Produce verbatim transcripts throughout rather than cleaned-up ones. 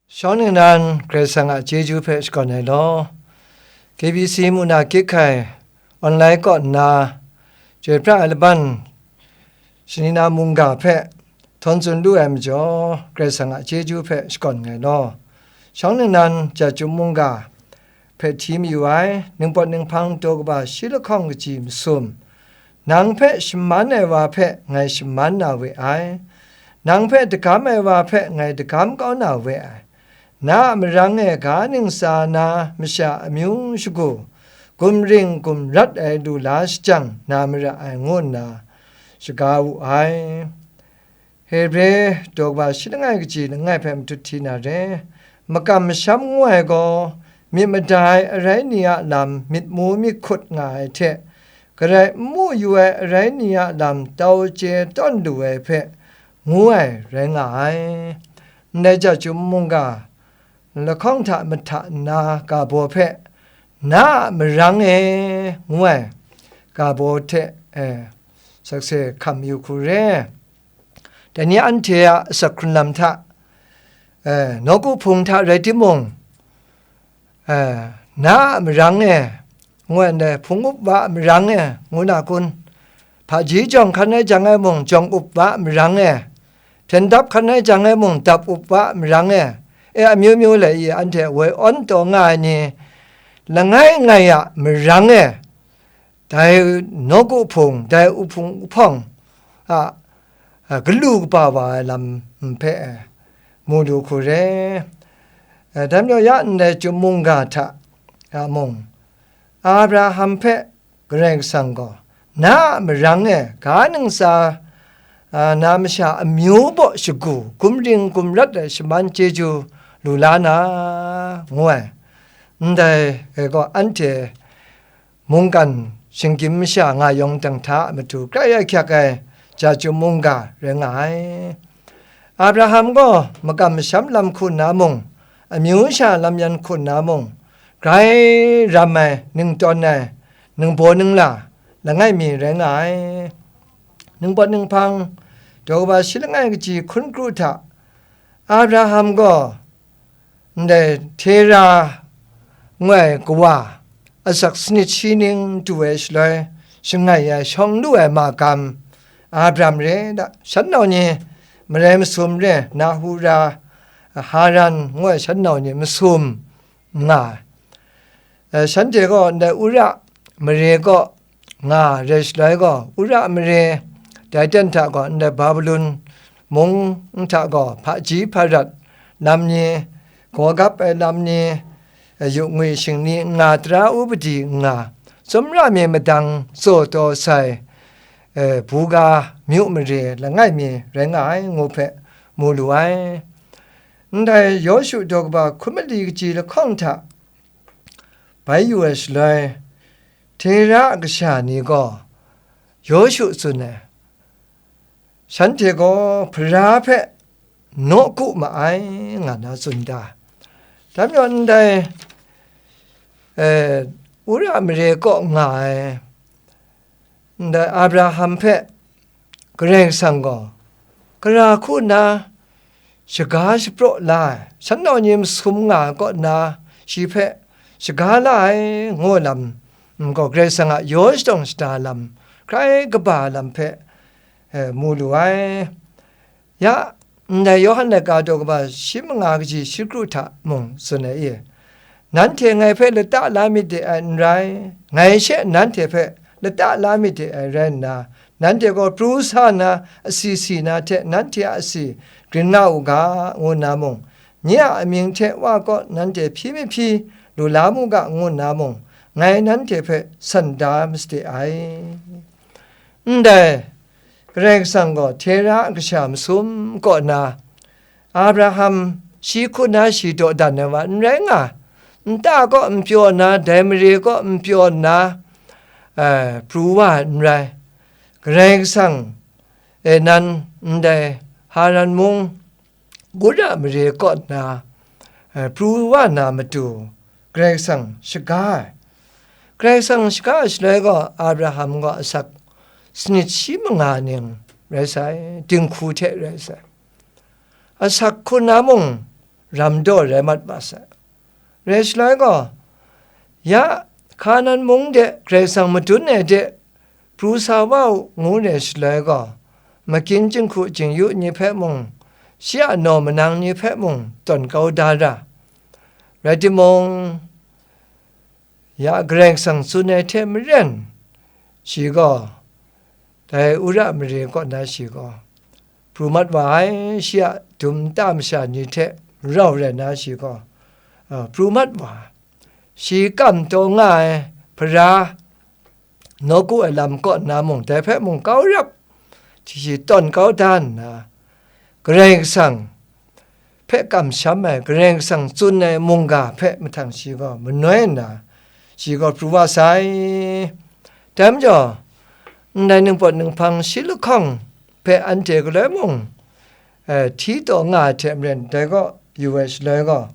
Shawng ningnan Karai Kasang a chyeju hpe shakawn ai law, K B C mung na kyit hkai online kaw nna, chyoi pra ai laban shani na mungga hpe htawn tsun lu ai majaw, Karai Kasang a chyeju hpe shakawn nngai law. Shawng ningnan Chyum mungga hpe hti mayu ai, ningpawt ninghpang daw kaba shi lahkawng kaji masum, nang hpe shaman ai wa hpe ngai shaman na we ai, nang hpe dagam ai wa hpe ngai dagam kau na we ai, na a marang e ga ningsa na masha amyu shagu, gumring gumrat ai lu la shajang na mara ai, ngu nna shaga wu ai. Hebre daw kaba shi langai kaji langai hpe matut hti na re. Makam masham ngu ai gaw, myit mada ai arai ni a lam myit mu myit hkut nga ai hte, garai n mu yu ai arai ni a lam tau chye tawn lu ai hpe ngu ai rai nga ai. Ndai Chyum mungga lahkawng hta mahta nna ga baw hpe, na a marang e, ngu ai ga baw hte, e, sakse hkam yu hku re. Dai ni anhte a asak hkrun lam hta, e, nawku hpung hta rai timung, e, na a marang e, ngu ai ndai, hpung up wa a marang e, ngu na kun? Hpaji jawng hkan ai jang e mung, jawng up wa a marang e, hpyen dap hkan ai jang e mung, dap up wa a marang e, e, amyu myu lai i, anhte woi awn taw nga ai ni langai ngai a marang e, dai nawku hpung, dai uhpung uhpawng a, a, galu kaba wa ai lam hpe, e, mu lu hku re. E, dai majaw ya ndai Chyum mungga hta, a, mung, Abraham hpe Karai Kasang gaw, na a marang e ga ningsa, a, na masha amyu baw shagu, gumring gumrat ai shaman chyeju lu la na, ngu ai. Ndai e gaw anhte mungkan shinggyim masha nga yawng dang hta a matu grai ahkyak ai Chyum mungga rai nga ai. Abraham gaw makam masham lam hku nna mung, amyu sha lam yan hku nna mung, grai ram ai, ningtawn ai, ningbaw ningla langai mi rai nga ai. Ningpawt ninghpang daw kaba shi langai kaji hkun kru hta, Abraham gaw ndai Tera ngu ai kawa asak sanit shi ning du ai shaloi, shangai ai shawng lu ai magam, Abram re da, shan nau ni marai masum re, Nahura, Haran ngu ai shan nau ni masum nga ai. E, shanhte gaw ndai Ura mare kaw nga rai shaloi gaw, Ura mare, dai ten hta gaw ndai Babilon mung hta gaw hpaji hparat lam ni, gawgap ai lam ni, e, yu ngwi shingni n nga, tara upadi n nga, tsawmra mi madang tsaw taw sai, e, buga myu mare langai mi rai nga ai, ngu hpe mu lu ai. Ndai Yawshu daw kaba hkun mali kaji lahkawng hta bai yu ai shaloi, Tera a kasha ni gaw Yawshu tsun ai, shanhte gaw Hpara hpe nawku ma ai, nga na tsun da. Dai majaw ndai, e, Ura mare kaw nga ai, ndai Abraham hpe Karai Kasang gaw, gara hku nna shaga shapraw la ai, shan nau ni masum nga ai kaw nna, shi hpe shaga la ai, ngu lam, n gaw, Karai Kasang a yaw shadawng shada lam, grai kaba lam hpe, e, mu lu ai. Ya, ndai Yawhan laika daw kaba shi manga kaji shi kru hta mung tsun ai i, nanhte ngai hpe lata la myit de ai n rai, ngai she nanhte hpe lata la myit de ai rai nna, nanhte gaw pru sa na, asi si na hte nanhte a asi grin nga u ga, ngu nna mung, nye a amying hte Wa kaw nanhte hpyi mahpyi lu la mu ga, ngu nna mung, ngai nanhte hpe san da masade ai. Ndai Karai Kasang gaw Tera a kasha masum kaw na, Abraham shi hku na shi dawdan ai wa n rai nga, nta kaw n pyaw nna, dai mare kaw n pyaw nna, eh, pru wa ai n rai. Karai Kasang e nan ndai Haran mung, Ura mare kaw nna, eh, pru wa na matu, Karai Kasang shaga ai. Karai Kasang shaga ai shaloi gaw, Abraham gaw asak sanit shi manga ning rai sai, dinghku hte rai sai. Asak hku na mung, ram daw rai mat wa sai. Rai shaloi gaw, ya, Hkanan mung de Karai Kasang madun ai de pru sa wa u, ngu re shaloi gaw, magin jinghku jingyu ni hpe mung, shi a naw manang ni hpe mung tawn kau da ra. Rai timung, ya Karai Kasang tsun ai hte maren, shi gaw dai Ura mare kaw na shi gaw pru mat wa ai, shi a dum nta masha ni hte rau rai na shi gaw, a, pru mat wa ai. Shi kam taw nga ai hpara, nawku ai lam kaw nna mung, dai hpe mung kau rap, shi tawn kau da nna, Karai Kasang hpe kamsham ai, Karai Kasang tsun ai mungga hpe mahtang shi gaw manoi nna, shi gaw pru wa sai. Dai majaw, ndai ningpawt ninghpang shi lahkawng hpe anhte galoi mung, eh, hti taw nga ai hte maren, dai kaw yu ai shaloi gaw,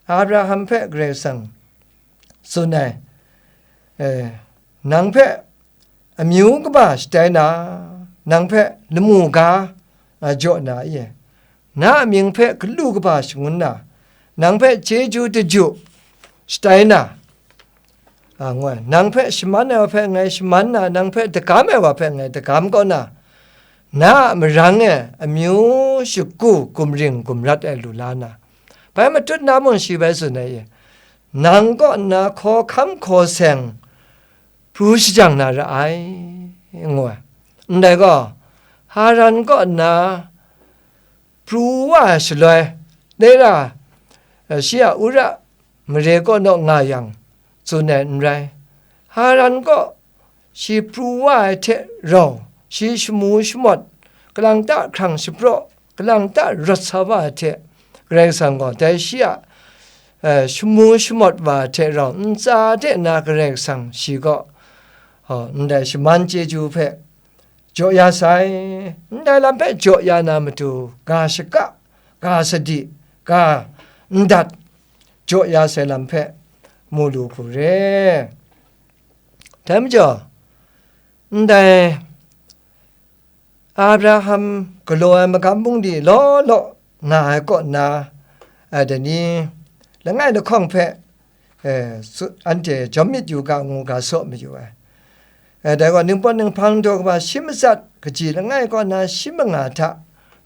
Abraham hpe Karai Kasang tsun ai, eh, nang hpe amyu kaba shatai na, nang hpe lamu ga, a, jaw na i? Na a mying hpe galu kaba shangun na, nang hpe chyeju daju shatai na, a, ngu ai. Nang hpe shaman ai wa hpe ngai shaman na, nang hpe dagam ai wa hpe ngai dagam kau na, na a marang e amyu shagu gumring gumrat ai lu la na, bai matut na mung shi bai tsun ai i? Nang kaw nna hkawhkam hkaw seng pru shajang na ra ai, ngu ai. Ndai gaw, Haran kaw nna pru wa ai shaloi, dai ra, eh, shi a Ura mare kaw naw nga yang, tsun ai n rai. Haran kaw shi pru wa ai hte rau, shi shamu shamawt, kalang ta hkrang shapraw, kalang ta rawt sa wa ai hte, Karai Kasang gaw dai shi a, eh, shamu shamawt wa ai hte rau, ntsa de na Karai Kasang shi kaw, oh, ndai shaman chyeju hpe jaw ya sai. Ndai lam hpe jaw ya na matu, ga shaka, ga sadi, ga ndat, jaw ya sai lam hpe mu lu hku re. Dai majaw, ndai Abraham galaw ai magam bungli law law nga ai kaw na, a, dai ni langai lahkawng hpe, eh, su-, anhte jawm myit yu ga ngu ga saw mayu ai. Eh, dai gaw, ningpawt ninghpang daw kaba shi matsat kaji langai kaw na shi manga hta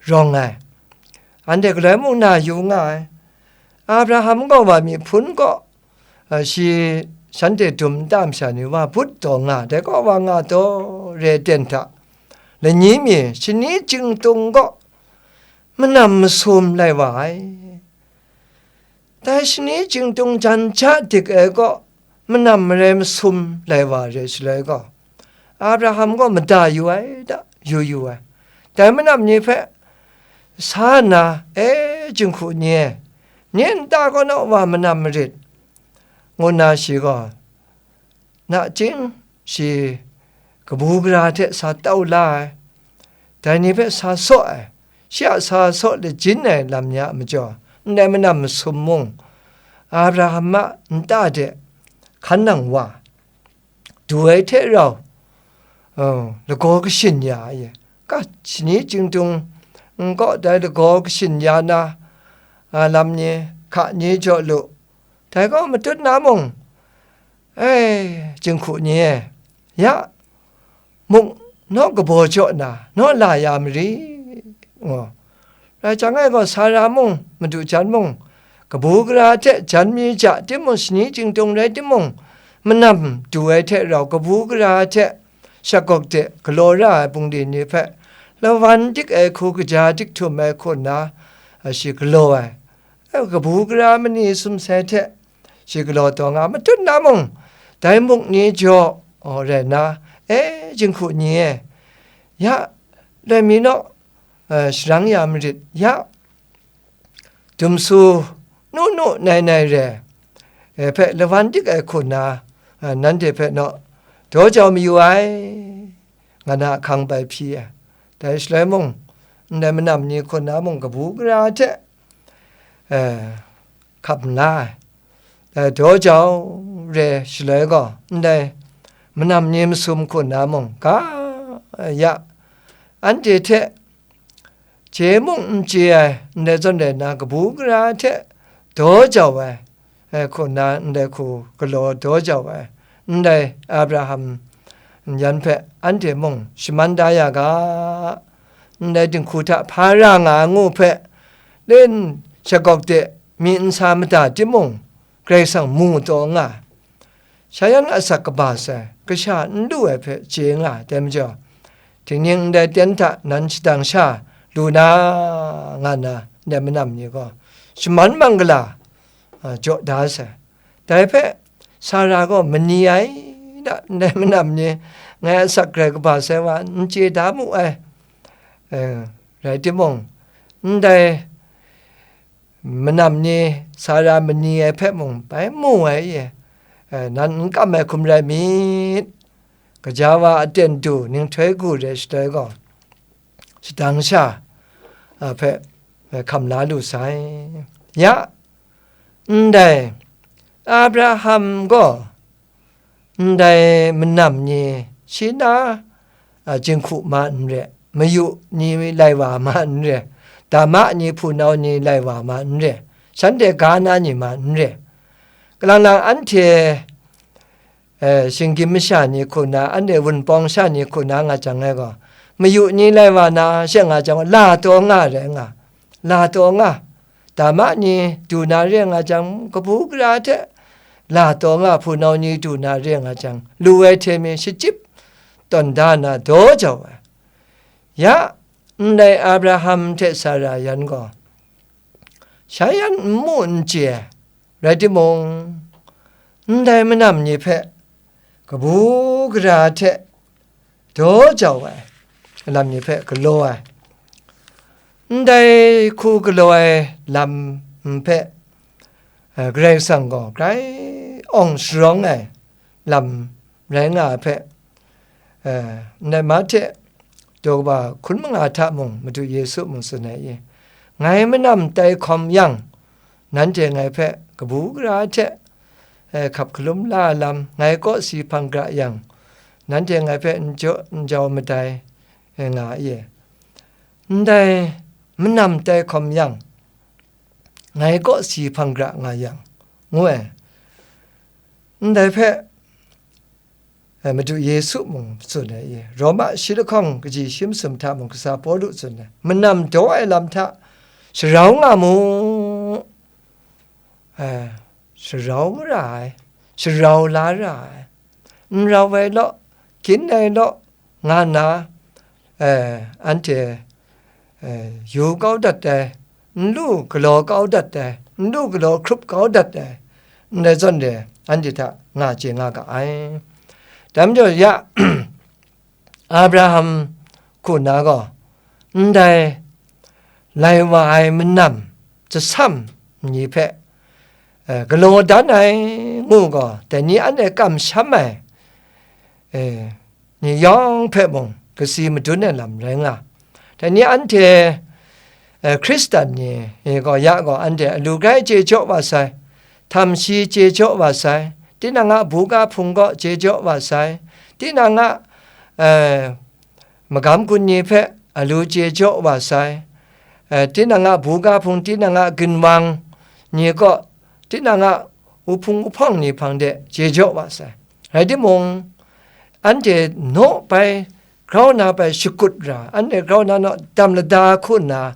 rawng ai. Anhte galoi mung na yu nga ai. Abraham gaw wa myi hpun gaw, a, shi shanhte dum nta masha ni wa but taw nga, dai gaw wa nga taw re ten hta, lani mi shani chyingtung gaw manam masum lai wa ai. Dai shani chyingtung jan ja dik ai gaw manam marai masum lai wa re shaloi gaw, Abraham gaw mada yu ai da, yu yu ai. Dai manam ni hpe sa nna, "E, jinghku ni e, nye nta kaw naw wa manam marit," ngu nna shi gaw nachying shi kabu gara hte sa tau la ai. Dai ni hpe sa saw ai, shi a sa saw lajin ai lam ni a majaw, ndai manam masum mung, Abraham a nta de hkan nang wa, du ai hte rau, uh, lagaw kashin ya ai. Ka shani chyingtung n kaw dai lagaw kashin ya na, a, lam ni, hka ni jaw lu. Dai gaw matut na mung, "E, jinghku ni e, ya, muk naw kabaw jaw na, naw la ya mari," ngu. Rai jang e gaw, Sara mung, madu jan mung, kabu gara hte jan mi ja timung, shani chyingtung rai timung, manam du ai hte rau, kabu gara hte shakawk de galaw ra ai bungli ni hpe lawan dik ai hku, kaja dik htum ai hku nna, a, shi galaw ai. E, kabu gara mani sumsai hte shi galaw taw nga, matut na mung, dai muk ni jaw, aw, rai nna, "E, jinghku ni e, ya, loi mi naw, e, sharang ya marit, ya, dumsu nu nu nai nai re," e, hpe lawan dik ai hku nna, e, nanhte hpe naw daw jau mayu ai, nga na ahkang bai hpyi ai. Dai shaloi mung, ndai manam ni hku nna mung kabu gara hte, e, hkap n la ai. Dai daw jau re shaloi gaw, ndai manam ni masum hku nna mung ga ya, anhte hte chye mung n chye ai, ndai zawn rai nna, kabu gara hte daw jau ai, e, hku nna ndai hku galaw daw jau ai, ndai Abraham yan hpe anhte mung shaman da ya ga, ndai dinghku hta hpa ra nga ai ngu hpe, len shagawk de myi nsa mada timung, Karai Kasang mu taw nga ai. Sha yan asak kaba sai, kasha n lu ai hpe chye nga ai, dai majaw, tingning ndai ten hta nan shadang sha lu na, nga nna, ndai manam ni gaw shaman manggala, a, jaw da sai. Dai hpe Sara gaw mani ai da, ndai manam ni ngai asak grai kaba sai wa n chye da mu ai. E, rai timung, ndai manam ni Sara mani ai hpe mung bai mu ai e, e, nan n kam ai hkum rai myit. Gaja wa aten du ninghtoi gu re shaloi gaw, shadang sha, a, hpe, e, hkam la lu sai. Ya, ndai Abraham gaw ndai manam ni shi na, a, jinghku ma n re, mayu ni lai wa ma n re, dama ni hpunau ni lai wa ma n re, shanhte ga na ni ma n re, kalang lang anhte, e, shinggyim masha ni hku na, anhte wunpawng sha ni hku na nga jang ai gaw, mayu ni lai wa na she nga jang, la taw nga rai nga, la taw nga, dama ni du na re nga jang, kabu gara hte la taw nga, hpunau ni du na re nga jang, lu ai hte mi shachyip tawn da na daw jau ai. Ya, ndai Abraham hte Sara yan gaw, sha yan n mu n chye ai, rai timung, ndai manam ni hpe kabu gara hte daw jau ai lam ni hpe galaw ai, ndai hku galaw ai lam hpe, eh, Karai Kasang gaw grai awng sharawng ai lam rai nga ai hpe, eh, ndai Mahte daw kaba hkun manga hta mung Madu Yesu mung tsun ai i, ngai manam tai hkawm yang, nanhte ngai hpe kabu gara hte, eh, hkap hkalum la ai lam, ngai kaw si hpang gra yang, nanhte ngai hpe n jaw, n jau madai, eh, nga i. Ndai manam tai hkawm yang, ngai kaw si hpang gra nga yang, ngu ai. Ndai hpe, eh, Madu Yesu mung tsun ai i, Roma shi lahkawng kaji shi masum hta mung kasa Pawlu tsun ai, manam daw ai lam hta sharau nga mu, eh, sharau ra ai, sharau la ra ai, n rau ai law, gyin ai law, nga nna, eh, anhte, eh, yu kau dat ai, n lu galaw kau dat ai, n lu galaw hkrup kau dat ai, ndai zawn re anhte hta nga chye nga ga ai. Dai majaw ya, Abraham hku na gaw, ndai lai wa ai manam jasam ni hpe, eh, galaw dan ai ngu gaw, dai ni anhte kamsham ai, eh, ni yawng hpe mung kasi madun ai lam rai nga. Dai ni anhte, eh, Hkristan ni, eh, gaw ya gaw anhte alu grai chye jaw wa sai, htam shi chye jaw wa sai, tinang a buga hpung gaw chye jaw wa sai, tinang a, eh, magam gun ni hpe alu chye jaw wa sai, eh, tinang a buga hpung, tinang a ginwang ni kaw, tinang a wuhpung wuhpawng ni hpang de chye jaw wa sai. Rai timung, anhte naw bai grau na bai shakut ra, anhte grau na naw dam lada hku nna,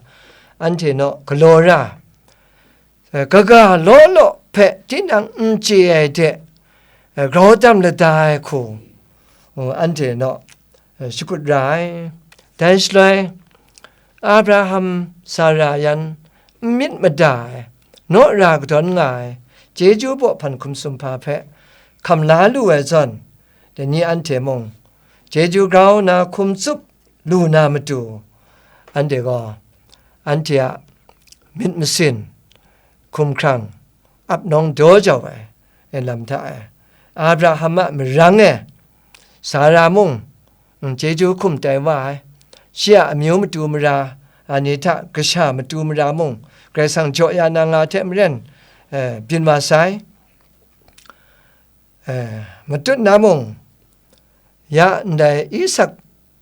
anhte naw galaw ra, eh, kaga law law hpe tinang n chye ai hte, eh, grau dam lada ai hku, uh, anhte naw, eh, shakut ra ai. Dai shaloi, Abraham, Sara yan n myit mada ai, naw ra kadawn nga ai, chyeju baw hpan hkum sumhpa hpe hkam la lu ai zawn, dai ni anhte mung, chyeju grau na hkum tsup lu na matu, anhte gaw, anhte a myit masin, hkumhkrang, ap nawng daw jau ai, e lam hta e, Abraham a marang e, Sara mung, mm, chyeju hkum tai wa ai, shi a amyu matu mara, a ni hta kasha matu mara mung, Karai Kasang jaw ya na nga hte maren, eh, byin wa sai. Eh, matut na mung, ya ndai Isak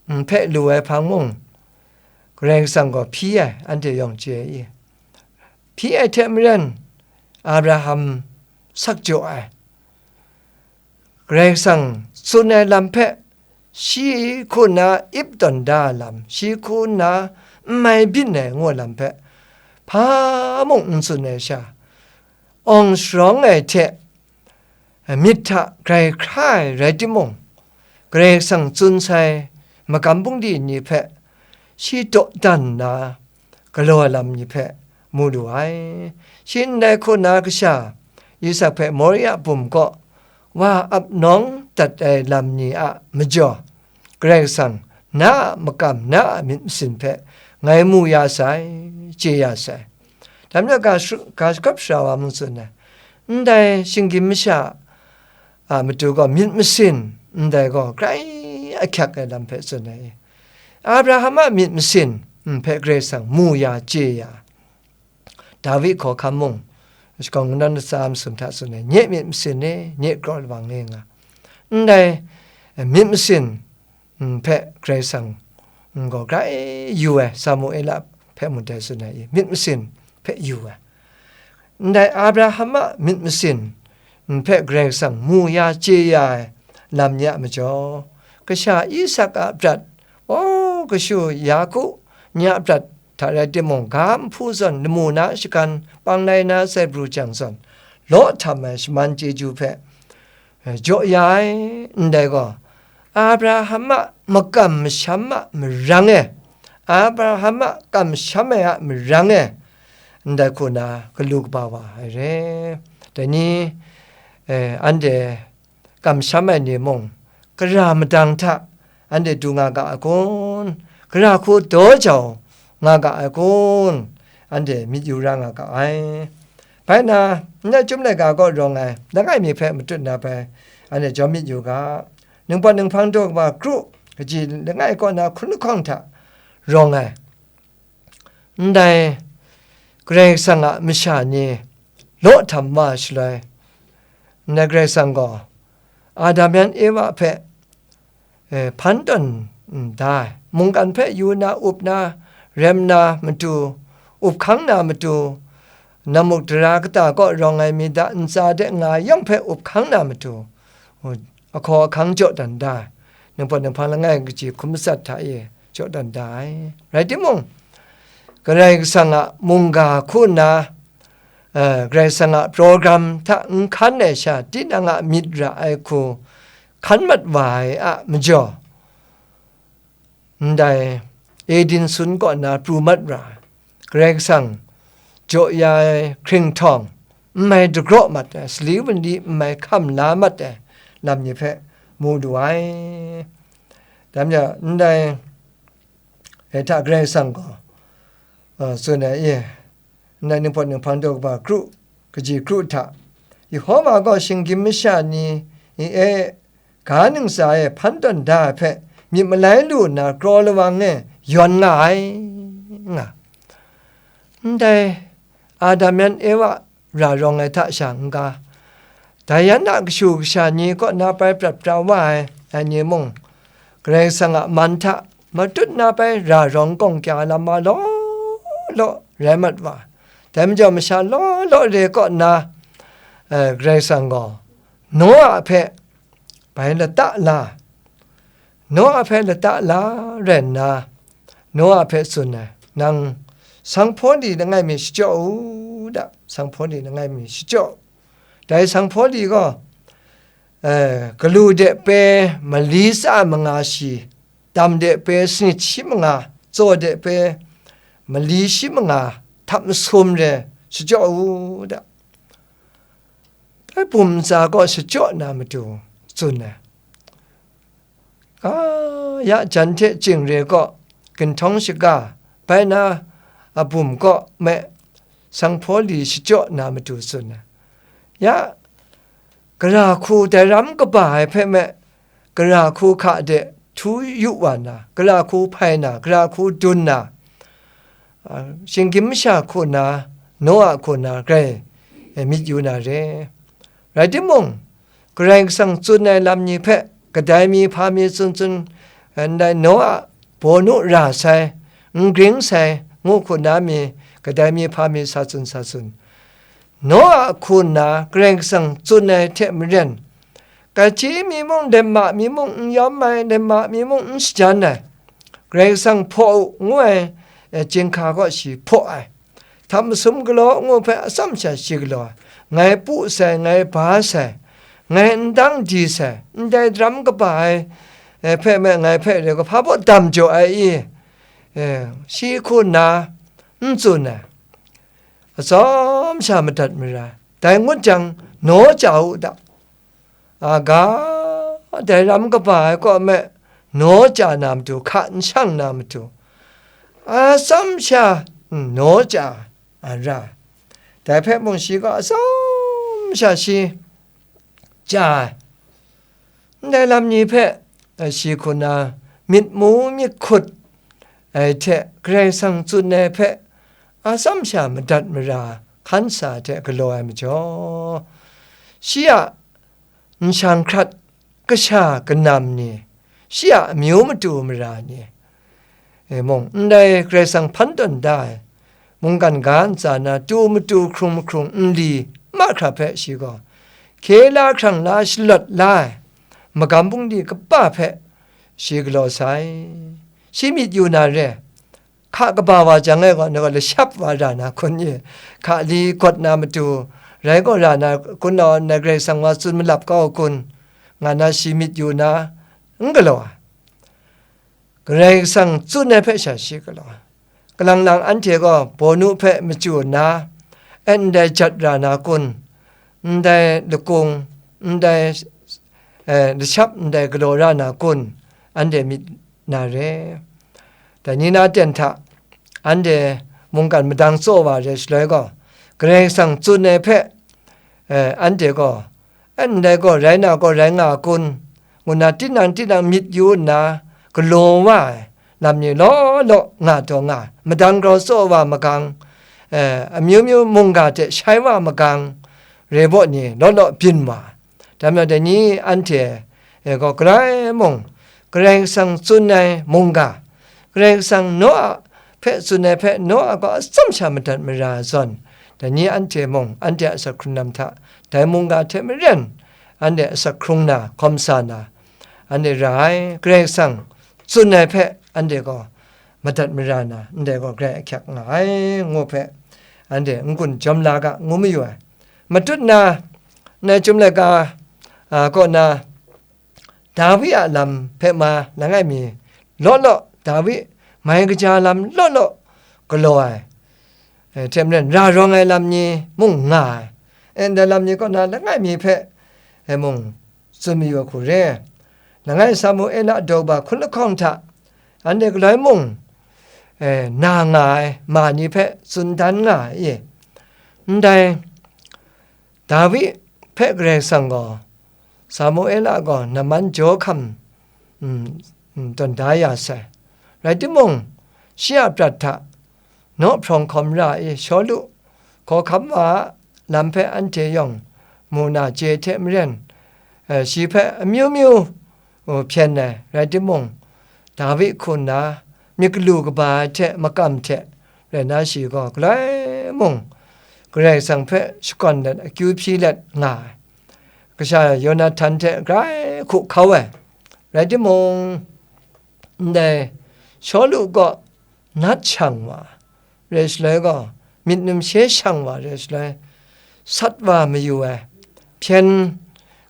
n hpe lu ai hpang mung, Karai Kasang gaw hpyi ai, anhte yawng chye ai i? Hpyi ai hte maren, Abraham sak jaw ai. Karai Kasang tsun ai lam hpe, shi hku nna ip tawn da ai lam, shi hku nna n mai byin ai ngu ai lam hpe, hpa mung n tsun ai sha, awng sharawng ai hte myit hta grai hkra ai rai timung, Karai Kasang tsun sai magam bungli ni hpe shi dawdan nna galaw ai lam ni hpe mu lu ai. Shi ndai hku na kasha Isak hpe Moria bum kaw wa ap nawng dat ai lam ni a majaw, Karai Kasang na a makam, na a myit masin hpe ngai mu ya sai, chye ya sai. Dai majaw ga shakap shara wa mung tsun ai, ndai shinggyim masha a matu gaw myit masin ndai gaw grai ahkyak ai lam hpe tsun ai. Abraham a myit masin hpe Karai Kasang mu ya, chye ya. Dawi hkawhkam mung, shakawn kungdawn latsa masum hta tsun ai, nye myit masin e, nye kraw lawang e nga. Ndai myit masin hpe Karai Kasang gaw grai yu ai, Samuela hpe mung dai tsun ai, myit masin hpe yu ai. Ndai Abraham a myit masin hpe Karai Kasang mu ya, chye ya ai lam ni a majaw, kasha Isak a brat, o, kashu Yaku ni a brat hta rai timung, ga nhpu zawn lamu na shagan, panglai na sai pru jang zawn, law htam ai shaman chyeju hpe, eh, jaw ya ai. Ndai gaw, Abraham a makam masham a marang e, Abraham a kamsham ai a marang e, ndai hku na galu kaba wa ai re. Dai ni, eh, anhte kamsham ai ni mung, gara madang hta anhte du nga ga ai kun? Gara hku daw jau nga ga ai kun? Anhte myit yu ra nga ga ai. Bai na, ndai Chyum laika kaw rawng ai langai mi hpe matut na bai, anhte jawm myit yu ga. Ningpawt ninghpang daw kaba kru, kaji langai kaw na hkun lahkawng hta rawng ai, ndai Karai Kasang a masha ni law htam wa shaloi, ndai Karai Kasang gaw Adam yan Ewa hpe, eh, hpan tawn n da ai, mungkan hpe yu na, up na, rem na matu, up hkang na matu, namuk dara kata kaw rawng ai mi da ntsa de nga yawng hpe up hkang na matu, ahkaw ahkang jaw dan da ai, ningpawt ninghpang langai kaji hkum matsat hta e jaw dan da ai. Rai timung, Karai Kasang a mungga hku nna, eh, Karai Kasang a program hta n hkan ai sha, tinang a myit ra ai hku hkan mat wa ai a majaw, ndai Eden sun kaw na pru mat ra ai, Karai Kasang jaw ya ai hkringhtawng, n mai dagraw mat ai, sali wunli n mai hkam la mat ai lam ni hpe mu lu ai. Dai majaw, ndai, eh, hta Karai Kasang gaw, uh, tsun ai, e, ndai ningpawt ninghpang daw kaba kru, kaji kru hta, Yehova gaw shinggyim masha ni e ga ntsa e hpan tawn da ai hpe myit malai lu nna kraw lawang e yawn nga ai, nga. Ndai Adam yan Ewa ra rawng ai hta sha n-ga, dai yan a kashu kasha ni kaw na bai prat pra wa ai, ai ni mung, Karai Kasang a man hta matut na bai ra rawng gawng kya lam ma law law rai mat wa. Dai majaw masha law law re kaw na, eh, Karai Kasang gaw Noa hpe bai lata la, Noa hpe lata la rai nna, Noa hpe tsun ai, nang sanghpaw li langai mi shachyaw u da, sanghpaw li langai mi shachyaw u. Dai sanghpaw li gaw, eh, galu de pe mali tsa manga shi, dam de pe sanit shi manga, tsaw de pe mali shi manga, htap masum re shachyaw u da. Dai bum ntsa kaw shachyaw na matu tsun ai. Ga ya jan hte ching re kaw ginhtawng shaga bai na a bum kaw me sanghpaw li shachyaw na matu tsun ai. Ya, gara hku dai ram kaba ai hpe me, gara hku hka de htu yu wa na, gara hku hpai na, gara hku dun na, a, shinggyim masha hku na, Noa hku na, grai, e, myit yu na re. Rai timung, Karai Kasang tsun ai lam ni hpe kadai mi hpa mi tsun tsun, e, ndai Noa bawnu ra sai, n gring sai, ngu hku na mi, kadai mi hpa mi sa tsun sa tsun. Noa hku nna Karai Kasang tsun ai hte maren, kachyi mi mung, lenma mi mung, n yawm ai, lenma mi mung, n shajan ai, Karai Kasang hpaw u, ngu ai, eh, chyinghka kaw shi hpaw ai. Htam masum galaw ngu hpe atsam sha shi galaw ai, ngai pu sai, ngai ba sai, ngai n dang di sai, ndai daram kaba ai, eh, hpe me ngai hpe re ga hpa baw dam jaw ai i? Eh, shi hku nna n tsun ai, atsam sha madat mara, dai ngut jang, naw chya u da. Aga, dai ram kaba ai kaw me, naw chya na matu, hka n shang na matu, atsam sha, n, naw chya a ra. Dai hpe mung shi gaw atsam sha shi chya ai. Ndai lam ni hpe, eh, shi hku na myit mu myit hkut ai hte Karai Kasang tsun ai hpe atsam sha madat mara hkan sa ai hte galaw ai majaw, shi a nshang hkrat kasha kanam ni, shi a amyu matu mara ni, e mung, ndai Karai Kasang hpan tawn da ai mungkan ga ntsa na tu matu hkrung mahkrung nli mahkra hpe shi gaw, hkye la hkrang la shalawt la ai magam bungli kaba hpe shi galaw sai. Shi myit yu na re, hka kaba wa jang e gaw, ngai gaw lashap wa ra na kun ye? Hka li gawt na matu rai gaw ra na kun, nau nna Karai Kasang wa tsun malap kau kun, nga na shi myit yu na, n galaw ai. Karai Kasang tsun ai hpe sha shi galaw ai. Kalang lang anhte gaw bawnu hpe machyu nna, e ndai jat ra na kun, ndai lakung, ndai, eh, lashap ndai galaw ra na kun, anhte myit na re. Dai ni na ten hta, anhte mungkan madang tsaw wa re shaloi gaw, Karai Kasang tsun ai hpe, eh, anhte gaw, "E, ndai gaw rai na gaw rai nga a kun?" ngu nna tinang tinang myit yu nna galaw wa ai lam ni law law nga taw nga ai, madang grau tsaw wa magang, eh, amyu myu mungga hte shai wa magang, rebaw ni law law byin wa ai. Dai majaw dai ni anhte e gaw, galai mung, Karai Kasang tsun ai mungga, Karai Kasang Noa hpe tsun ai hpe Noa gaw atsam sha madat mara ai zawn, dai ni anhte mung, anhte a asak hkrung lam hta, dai mungga hte maren, anhte asak hkrung na, hkawm sa na, anhte ra ai. Karai Kasang tsun ai hpe anhte gaw madat mara na, ndai gaw grai ahkyak nga ai, ngu hpe anhte n-gun jawm la ga, ngu mayu ai. Matut na, ndai Chyum laika, a, kaw na, Dawi a lam hpe ma langai mi law law, Dawi mai kaja lam law law galaw ai, eh, hte maren ra rawng ai lam ni mung nga ai, eh, ndai lam ni kaw na langai mi hpe, eh, mung tsun mayu ai hku re. Langai Samuela daw ba hkun lahkawng hta, anhte galoi mung, eh, na nga ai ma ni hpe tsun dan nga ai. Ndai Dawi hpe Karai Kasang gaw, Samuela gaw naman jaw hkam, mm, mm, tawn da ya sai. Rai timung, shi a prat hta nawhprawng hkawm ra ai Shawlu hkawhkam wa a lam hpe anhte yawng mu na chye hte maren, eh, shi hpe amyu myu, uh, hpyen ai. Rai timung, Dawi hku nna myit galu kaba ai hte makam hte rai nna, shi gaw galoi mung Karai Kasang hpe shakawn let, akyu hpyi let nga ai. Kasha Yonahtan hte grai hku hkau ai. Rai timung, ndai Shawlu gaw nat shang wa, re shaloi gaw, myit numshe shang wa re shaloi, sat wa mayu ai, hpyen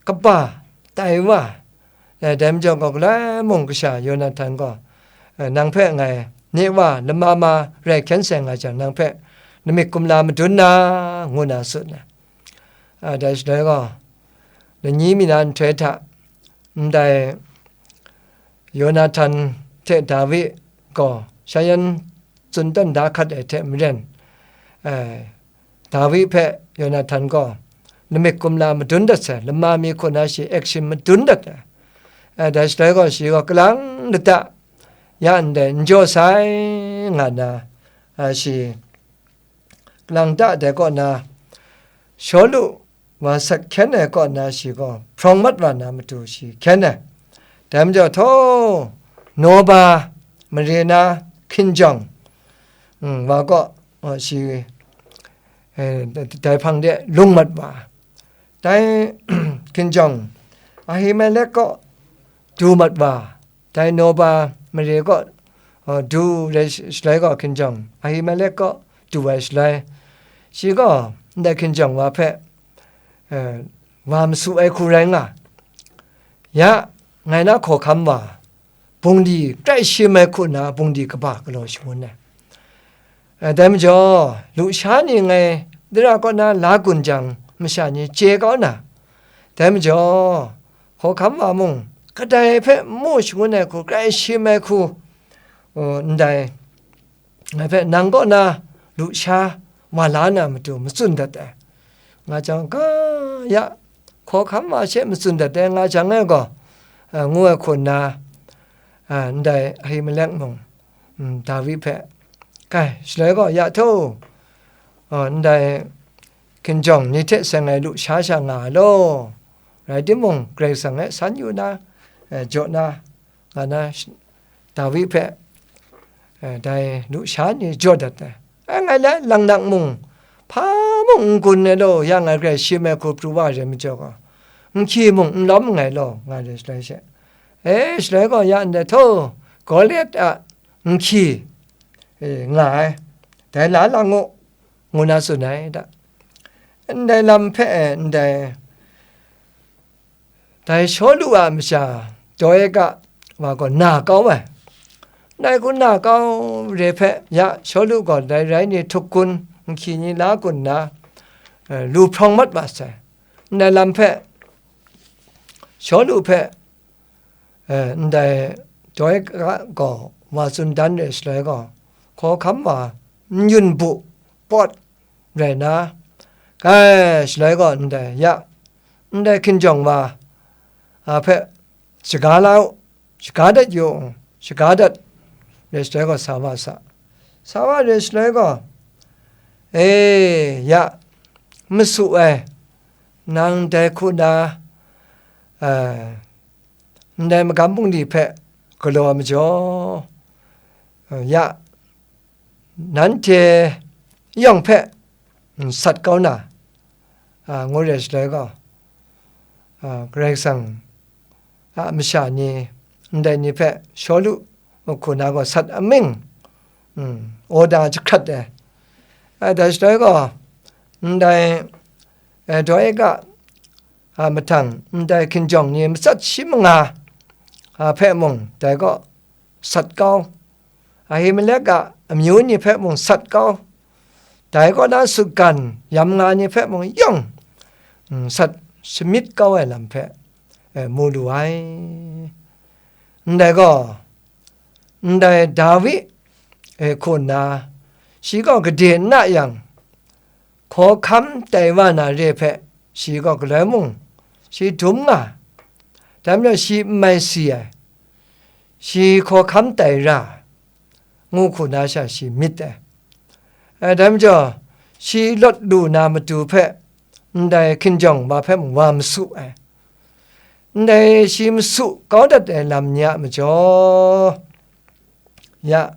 kaba tai wa, eh, dai majaw gaw, galai mung kasha Yonahtan gaw, eh, "Nang hpe ngai nye wa lama ma rai hkyen seng nga jang, nang hpe lamik kumla madun na," ngu na tsun ai. Ah, dai shaloi gaw, lani mi na nhtoi hta, ndai Yonahtan hte Dawi gaw shayan tsun tawn da hkat ai hte maren, eh, Dawi hpe Yonahtan gaw lamik kumla madun dat sai, lama mi hku na shi action madun dat ai. Eh, dai shaloi gaw, shi gaw kalang lata ya ndai n jaw sai nga na, ah, shi kalang ta dai kaw na, Shawlu wa sat hkyen ai kaw na shi gaw hprawng mat wa na matu shi hkyen ai. Dai majaw, htaw, Noba mare na hkinjawng, mm, wa kaw, uh, shi, eh, dai hpang de lung mat wa, dai hkinjawng Ahimelek kaw du mat wa, dai Noba mare kaw, uh, du rai shaloi gaw, hkinjawng Ahimelek kaw du ai shaloi, shi gaw ndai hkinjawng wa hpe, eh, wa masu ai hku rai nga, ya, ngai na hkawhkam wa, bungli grai shim ai hku nna, bungli kaba galaw shangun ai. Eh, dai majaw, lusha ni ngai dara kaw na la gun jang, masha ni chye kau na, dai majaw, hkawhkam wa mung, kadai hpe n mu shangun ai hku, grai shim ai hku, uh, ndai, ngai hpe nang kaw na lusha wa la na matu matsun dat ai. Nga jang ga ya, hkawhkam wa she matsun dat ai nga jang e gaw, a, ngu ai hku nna, a, ndai Ahimelek mung, mm, Dawi hpe, kai, shaloi gaw ya htaw, a, ndai hkinjawng ni hte seng ai lusha sha nga ai law, rai timung, Karai Kasang e san yu na, e, jaw na, nga na, sh-, Dawi hpe, eh, dai lusha ni jaw dat ai. Ai, ngai la, langnak mung, hpa mung n gun ai law, ya ngai grai shim ai hku pru wa ai rai majaw gaw, nhki mung n lawm nngai law, nga ai shaloi she. E, shaloi gaw ya ndai htaw, Goliat a nhki, e, nga ai, dai la lang u, ngu na tsun ai da. Ndai lam hpe, e, ndai Dai Shawlu a masha Doeg a wa gaw na kau ai. Ndai hku na kau re hpe, ya, Shawlu gaw dai rai ni htuk gun, nhki ni la gun nna, eh, lu hprawng mat wa sai. Ndai lam hpe, Shawlu hpe, eh, ndai Doeg a gaw wa tsun dan re shaloi gaw, hkawhkam wa n-yun bu pawt rai nna, kai shaloi gaw ndai, ya, ndai hkinjawng wa, a, hpe shaga la u, shaga dat yu u, shaga dat re shaloi gaw sa wa sa. Sa wa re shaloi gaw, e, ya, masu ai, nang dai hku na, a, ndai magam bungli hpe galaw ai majaw, a, ya, nanhte yawng hpe, mm, sat kau na, a, ngu re shaloi gaw, a, Karai Kasang a masha ni, ndai ni hpe Shawlu hku na gaw sat aming, mm, order jahkrat ai. A, dai shaloi gaw, ndai, e, Doeg a, a, mahtang, ndai hkinjawng ni matsat shi manga, a, hpe mung dai gaw sat kau, Ahimelek a amyu ni hpe mung sat kau, dai kaw na sutgan yam nga ni hpe mung yawng, mm, sat shamyit kau ai lam hpe, e, mu lu ai. Ndai gaw, ndai Dawi, e, hku nna, shi gaw gade n na yang, hkawhkam tai wa na re hpe, shi gaw galoi mung, shi dum nga, dai majaw shi n mai si ai, shi hkawhkam tai ra, ngu hku na sha shi myit ai. Ai, dai majaw, shi lawt lu na matu hpe, ndai hkinjawng wa hpe mung wa masu ai. Ndai shi masu kau dat ai lam ni a majaw, ya,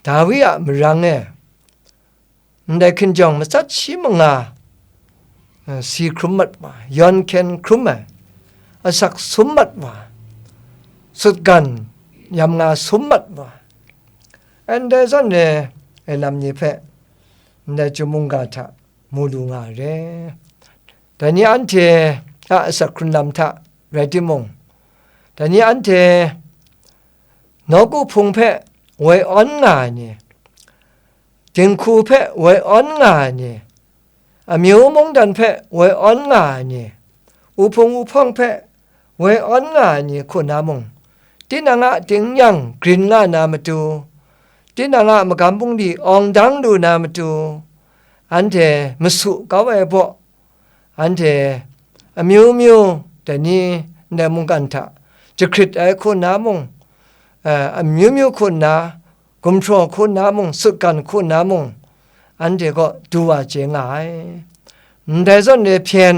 Dawi a marang e, ndai hkinjawng matsat shi manga, eh, si hkrum mat wa, yawn hkyen hkrum ai, asak sum mat wa, sutgan yam nga sum mat wa, ndai zawn re ai lam ni hpe ndai chyum mungga hta mu lu nga ai re. Dai ni anhte a asak hkrun lam hta rai timung, dai ni anhte nawku hpung hpe woi awn nga ai ni, dinghku hpe woi awn nga ai ni, amyu mungdan hpe woi awn nga ai ni, uhpung uhpawng hpe woi awn nga ai ni hku na mung, tinang a tingnyang grin nga na matu, tinang a magam bungli awng dang lu na matu, anhte masu kau ai baw, anhte amyu myu dai ni ndai mungkan hta jahkrit ai hku nna mung, eh, amyu myu hku nna, gumhpraw hku nna mung, sutgan hku nna mung, anhte kaw du wa chye nga ai. Ndai zawn re hpyen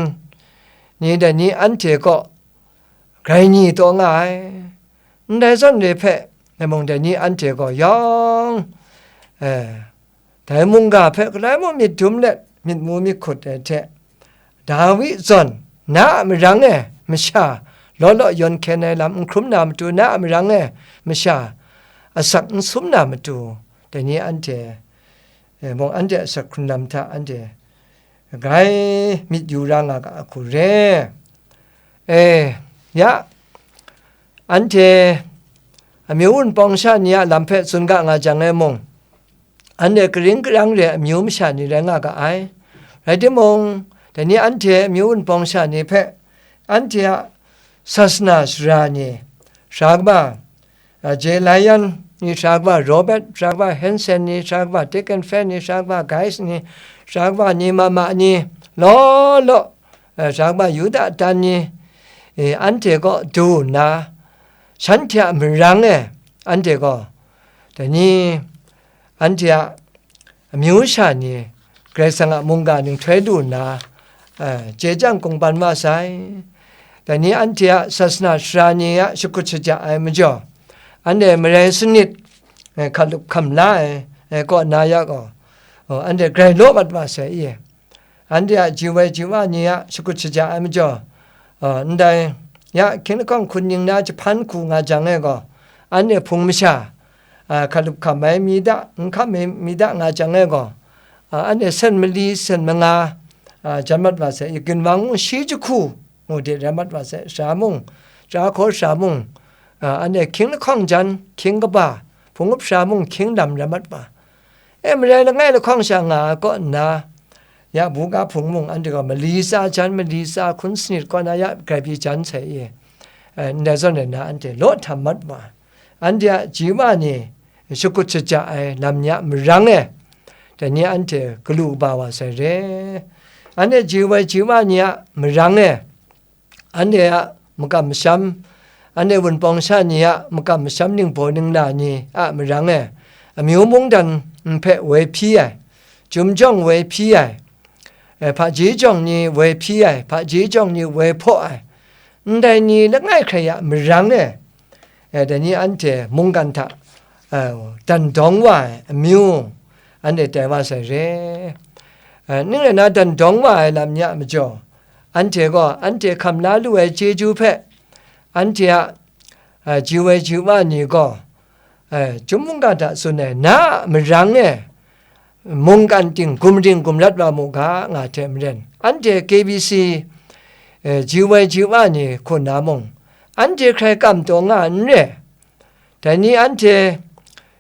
ni dai ni anhte kaw grai ni taw nga ai. Ndai zawn re hpe, dai mung dai ni anhte gaw yawng, eh, dai mungga hpe galoi mung myit dum let myit mu myit hkut ai hte, Dawi zawn, na a marang e masha, law law yawn hkyen ai lam n hkrum na matu, na a marang e masha, asak n sum na matu, dai ni anhte, eh, mung anhte asak hkrun lam hta anhte grai myit yu ra nga ga a hku re. E, ya, anhte amyu wunpawng sha ni a lam hpe tsun ga nga jang e mung, anhte karing karang re ai amyu masha ni rai nga ga ai. Rai timung, dai ni anhte amyu wunpawng sha ni hpe anhte a sasana sara ni, sara kaba, a, J. Lion ni, sara kaba Robert, sara kaba Hansen ni, sara kaba Dick and Fan ni, sara kaba Guys ni, sara kaba ni, mama ni, law law, a, sara kaba Yuda tan ni, e, anhte kaw du nna, shanhte a marang e anhte gaw, dai ni, anhte a amyu sha ni Karai Kasang a mungga nhtoi lu nna, eh, chye chyang kungban wa sai. Dai ni anhte a sasana sara ni a shakut shaja ai majaw, anhte marai sanit, eh, hkalup hkam la ai, eh, kaw na ya gaw, oh, anhte grai law mat wa sai i. Anhte a ji woi ji wa ni a shakut shaja ai majaw, a, ndai ya hkying lahkawng hkun ning na jahpan hku nga jang e gaw, anhte hpung masha, a, hkalup hkam ai mi da, n hkam ai mi da nga jang e gaw, a, anhte sen mali, sen manga, a, jan mat wa sai, ginwang mung shi jahku ngu de rai mat wa sai, sara mung, sara hkaw sara mung, a, anhte hkying lahkawng jan, hkying kaba, hpung up sara mung hkying lam rai mat wa. E, marai langai lahkawng sha nga ai kaw nna, ya buga hpung mung anhte gaw mali tsa jan, mali tsa hkun sanit kaw na ya grai pyi jan sai i, e, ndai zawn rai nna anhte law htam mat wa, anhte a ji wa ni shakut shaja ai lam ni a marang e, dai ni anhte galu kaba wa sai re. Anhte ji woi ji wa ni a marang e, anhte a makam masham, anhte wunpawng sha ni a makam masham ningbaw ningla ni a marang e, amyu mungdan nhpe woi hpyi ai, chyum jawng woi hpyi ai, e, hpaji jawng ni woi hpyi ai, hpaji jawng ni woi hpaw ai, ndai ni langai hkrai a marang e, e, dai ni anhte mungkan hta, e, dan dawng wa ai amyu, anhte tai wa sai re. E, ning rai nna dan dawng wa ai lam ni a majaw, anhte gaw anhte hkam la lu ai chyeju hpe, anhte a, a, ji woi ji wa ni gaw, a, chyum mungga hta tsun ai, na a marang e mungkan ting gumring gumrat wa mu ga, nga hte maren, anhte K B C, e, ji woi ji wa ni hku na mung, anhte hkrai kam taw nga n re. Dai ni anhte,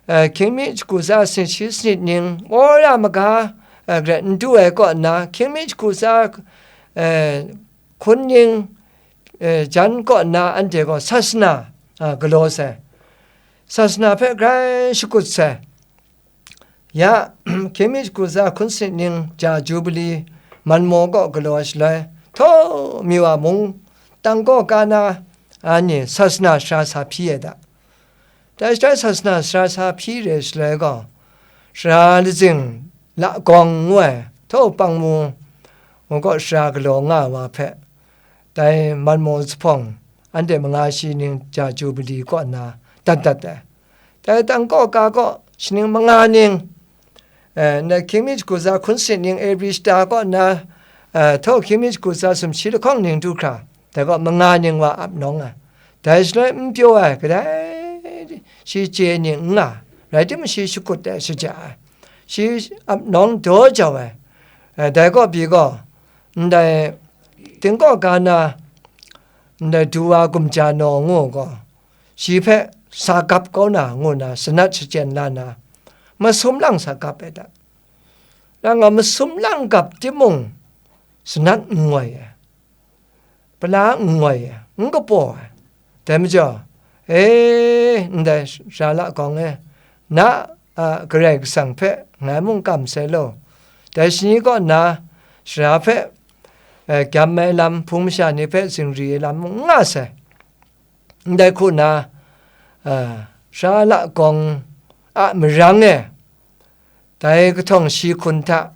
eh, hkying mi shagu tsa sanit shi sanit ning, wora maga, eh, garet n du ai kaw nna, hkying mi shagu tsa, eh, hkun ning, eh, jan kaw nna anhte gaw sasana, ah, galaw sai. Sasana hpe grai shakut sai. Ya, hkying mi shagu tsa hkun sanit ning ja Jubili manmaw kaw galaw ai shaloi, htaw Miwa mung, tangkaw ka na, a ni sasana sara sa hpyi ai da. Dai shaloi sasana sara sa hpyi re shaloi gaw, sara lazing lakawng ngu ai, htaw pangmu, ngu kaw sara galaw nga ai wa hpe, dai manmaw zuphpawng, anhte manga shi ning ja Jubili kaw nna dat dat ai. Dai tangkaw ka kaw shaning manga ning, eh, ndai hkying mi shagu tsa hkun sanit ning Abri shata kaw nna, eh, htaw hkying mi shagu tsa sumshi lahkawng ning du hkra, dai kaw manga ning wa ap nawng ai. Dai shaloi n pyaw ai, kadai shi chye ning n nga, rai timung shi shakut ai, shaja ai, shi ap nawng daw jau ai, eh, dai kaw pyi gaw, ndai tingkaw ga na, ndai du wa gumja naw ngu gaw, shi hpe sa gap kau na ngu na sanat shachyen la na, masum lang sa gap ai da. Nang a masum lang gap timung, sanat n ngoi ai, pala n ngoi ai, n kapaw ai. Dai majaw, e, ndai sara lakawng e, na a Karai Kasang hpe ngai mung kam sai law, dai shani kaw nna sara hpe, e, gyam ai lam, hpung masha ni hpe zingri ai lam mung n nga sai. Ndai hku nna, a, sara lakawng a marang e, dai kahtawng shi hkun hta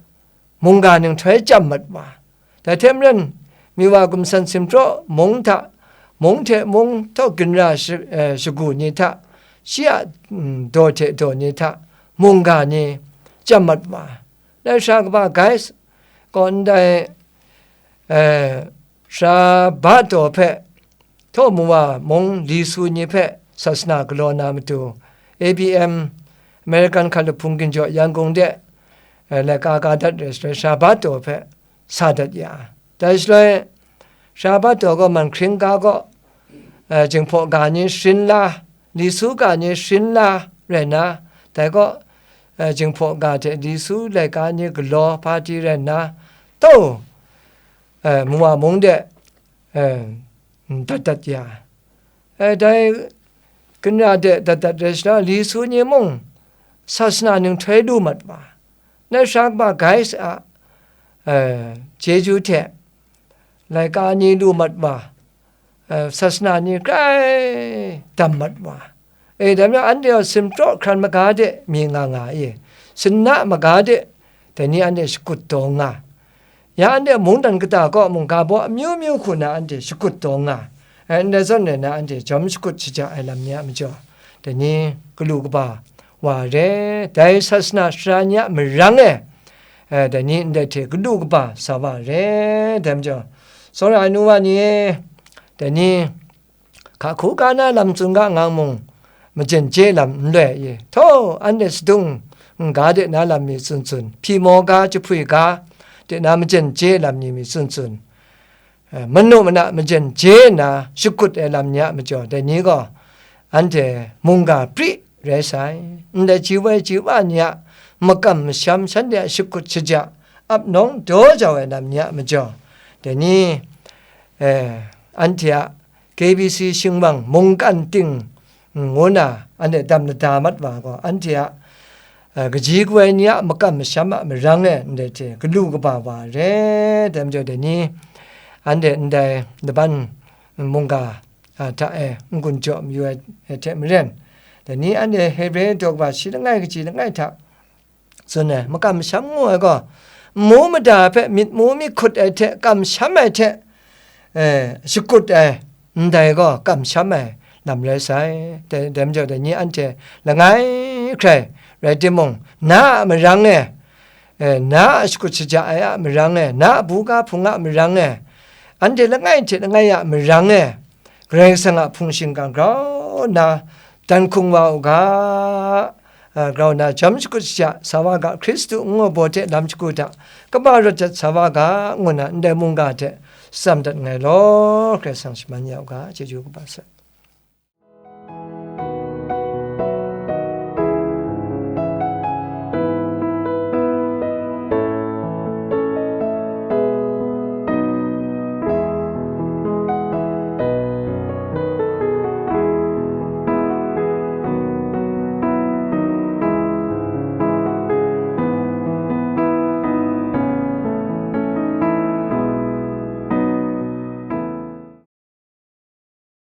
mungga ning htoi chyam mat wa, dai hte maren, Miwa gumsan simpraw mung hta, mung hte mung htaw ginra shi-, eh, shagu ni hta, shi a, mm, daw hte daw ni hta, mungga ni chyam mat wa. Dai sara kaba Gaius gaw ndai, eh, sara Bato hpe, htaw mawa mung li su ni hpe sasana galaw na matu, A B M, American Hkalup Hpung Ginjaw Yangon de, eh, laika ka dat re, sara Bato hpe sa dat ya. Dai shaloi, sara Bato gaw man hkring ga gaw, eh, Jinghpaw ga ni sharin la, li su ga ni sharin la rai nna, dai gaw, eh, Jinghpaw ga hte li su laika ni galaw hpa di rai nna, tau, eh, mawa mung de, eh, dat dat ya. Eh, dai ginra de dat dat rai sara, li su ni mung sasana ninghtoi lu mat wa, dai sara kaba Gaius a, eh, chyeju hte laika ni lu mat wa, eh, sasana ni grai dam mat wa. E, dai majaw anhte gaw simpraw hkran maga de mi nga nga i, sinna maga de dai ni anhte shakut daw nga. Ya anhte mungdan kata kaw mungga baw amyu myu hku na anhte shakut daw nga. E, ndai zawn rai na anhte jawm shakut shaja ai lam ni a majaw, dai ni galu kaba wa re, dai sasana sara ni a marang e, e, dai ni ndai hte galu kaba sa wa re, dai majaw, tsawra ai nu wa ni e, dai ni hka hku ka na lam tsun ga nga mung, majen chye lam n loi i, htaw, anhte sadung n ga de na lam mi tsun tsun, hpyi maw ga, jahpwi ga de na majen chye lam ni mi tsun tsun, eh, manu mana majen chye nna shakut ai lam ni a majaw, dai ni gaw anhte mungga pri rai sai. Ndai ji woi ji wa ni a makam masham, shanhte a shakut shaja ap nawng daw jau ai lam ni a majaw, dai ni, eh, anhte a K B C shingwang mungkan ting ngu na anhte dam lada mat wa gaw, anhte a, eh, kaji kawai ni a makam masham a marang e ndai hte galu kaba wa re, dai majaw dai ni, anhte ndai laban mungga, ah, hta e n-gun jaw mayu ai hte maren, dai ni anhte Hebre daw kaba shi langai kaji langai hta tsun ai, makam masham ngu ai gaw, nmu mada hpe myit mu myit hkut ai hte kamsham ai hte, eh, shakut ai, ndai gaw kamsham ai lam rai sai. Dai, dai majaw dai ni anhte langai hkrai rai timung, na a marang e, eh, na a shakut shaja ai a marang e, na a buga hpung a marang e, anhte langai hte langai a marang e, Karai Kasang a hpung shingkang grau nna dan hkung wa u ga, a, grau nna jawm shakut shaja sa wa ga, Hkristu ngu ai baw hte lam shagu hta kaba rawt jat sa wa ga, ngu nna ndai mungga hte tsam dat nngai law, Karai Kasang shaman ya u ga, chyeju kaba sai.